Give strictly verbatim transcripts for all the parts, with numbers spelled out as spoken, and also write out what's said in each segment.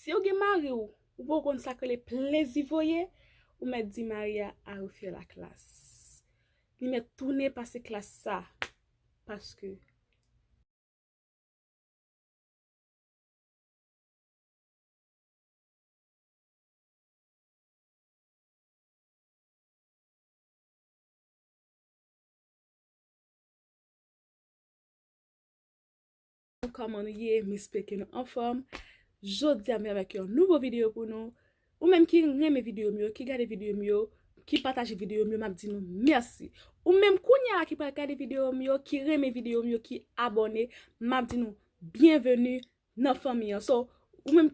Si w gen mari w, ou poko konn sa k rele plezi voye, ou mèt di mari a, I will feel a class. Li mèt tounen pase klas sa. Paske Kòman nou ye? M espere ke nou anfòm. Jodi a m vin avèk yon nouvo videyo pou nou. Ou menm ki renmen videyo m yo, ki gade videyo m yo, ki pataje videyo m yo, m ap di nou mèsi. Ou menm kounye a ki pral gade videyo m yo, ki renmen videyo m yo, ki abòne, m ap di nou byenveni nan fanmi an. So, ou menm,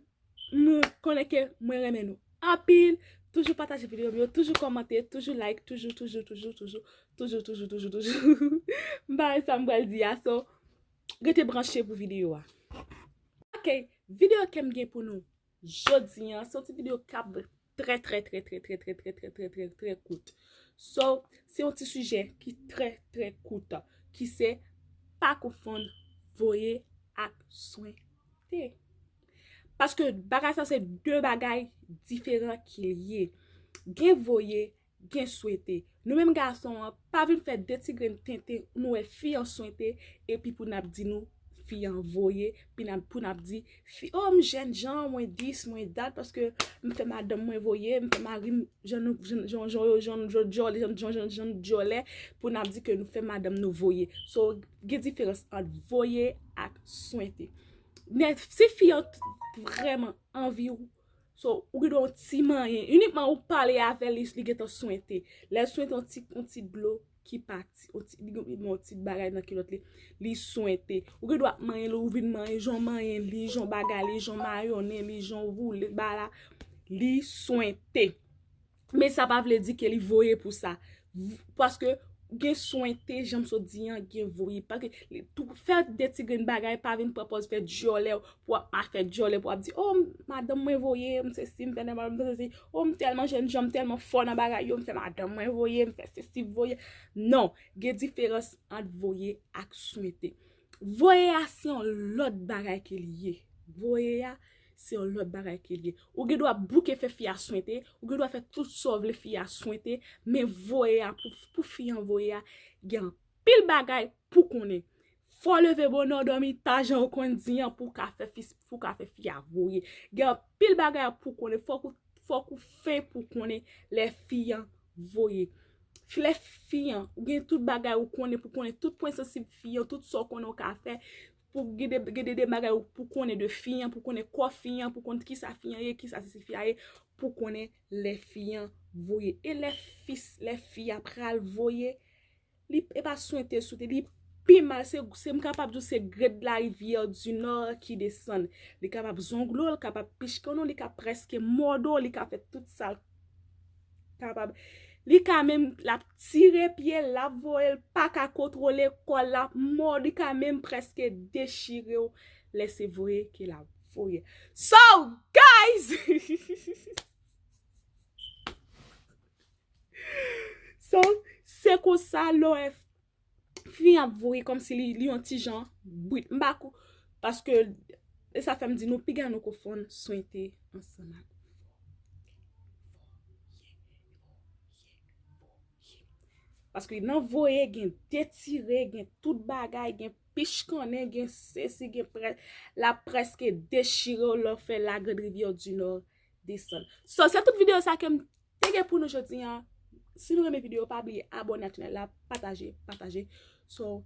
m konnen ke mwen renmen nou anpil. Toujou pataje videyo m yo, toujou kòmante, toujou like, toujou, toujou, toujou, toujou, toujou, toujou, toujou, toujou. M pa wè sa m pral di a, so, rete branche pou videyo a. Ok, videyo ke m gen pou nou jodi an, se yon ti videyo k ap trè, trè, trè, trè, trè, trè, trè, trè, trè, trè, trè, trè kout. So, se yon ti sijè ki trè, trè kout, ki se pa konfonn voye ak swente. Paske bagay sa se de bagay diferan ki l ye. Gen voye, gen swete. Nou menm gason an, pa vin fè de ti grenn tenten, nou wè fi an swente, epi pou n ap di nou fi an voye, pou n ap, pou n ap di, fi, oh, m jèn jan, mwen dis, mwen dat, paske m fè madanm mwen voye, m fè mari m, jan nou, jan, jan, jan, jan, jan, djòlè, jan, jan, jan, jan djòlè, pou n ap di ke nou fè madanm nou voye. So, gen diferans ant voye ak swente. Men si fi an t-, vrèman anvi w, so, ou gen dwa yon ti manyen. Inikman ou pale avè li, li gentan swente. Lè l swente yon ti, yon ti dlo ki pati, yon ti, li gen yon ti bagay nan kilòt li, li swente. Ou gen dwa ap manyen li, ou vin manyen, jan w manyen li, jan w bagay li, jan w mayonnen li, jan w woule bagay la, li swente. Men sa pa vle di ke li voye pou sa. V-, paske gen swente, jan m sot di an, gen voye. Paske li tou, fè de ti grenn bagay, pa vin pran pòz fè djòlè, pou w ap ma-, fè djòlè, pou w ap di, oh, madanm mwen voye, m sesi, m fè nan, m fè sesi, oh, m tèlman jèn jan, m tèlman fò nan bagay yo, m fè madanm mwen voye, m fè sesi voye. Non, gen diferans ant voye ak swente. Voye a se yon lòt bagay ke li ye. Voye a se yon lòt bagay ke li ye. Ou gen dwa bouke fè fi a swente, ou gen dwa fè tout sa w vle fi a swente, men voye a, pou, pou fi an voye a, gen anpil bagay pou konnen. Fò w leve bonè, w dòmi ta jan w konn di an pou w ka fè fi, pou w ka fè fi a voye. Gen anpil bagay pou konnen. Fòk ou, fòk ou fen pou konnen lè fi an voye. Lè fi an, ou gen tout bagay ou konnen pou konnen tout pwen sansib fi an, tout sa w konnen w ka fè. Pou gen de, gen de, de bagay ou pou konnen de fi an, pou konnen kò fi an, pou konnen kisa fi an ye, kisa sesi fi a ye, pou konnen lè fi an voye. E lè fi, lè fi a pral voye, li, e pa swente, swente, li pi mal, se, se m kapab di w se gred larivyè di nò ki desann. Li kapab zongle w, li kapab pichkannen w, li ka prèske mòde w, li ka fè tout sa l kapab. Li ka menm, l ap tire pye l, l ap voye, l pa ka kontwole kò l, l ap mòde, li ka menm prèske dechire w lè se voye ke l ap voye. So, guys! So, se konsa, lè w wè fi ap voye kòmsi li, li yon ti jan brit. M pa ko-, paske e sa fè m di nou piga nou konfonn swente ansanm ak voye. Paske nan voye gen detire, gen tout bagay, gen pichkannen, gen sesi, gen prè-, l ap prèske dechire w lè w fè la Grande Rivière du Nord desann. So, se tout videyo sa ke m te gen pou nou jodi an. Si nou renmen videyo, pa bliye abòne ak chanèl la, pataje, pataje. So,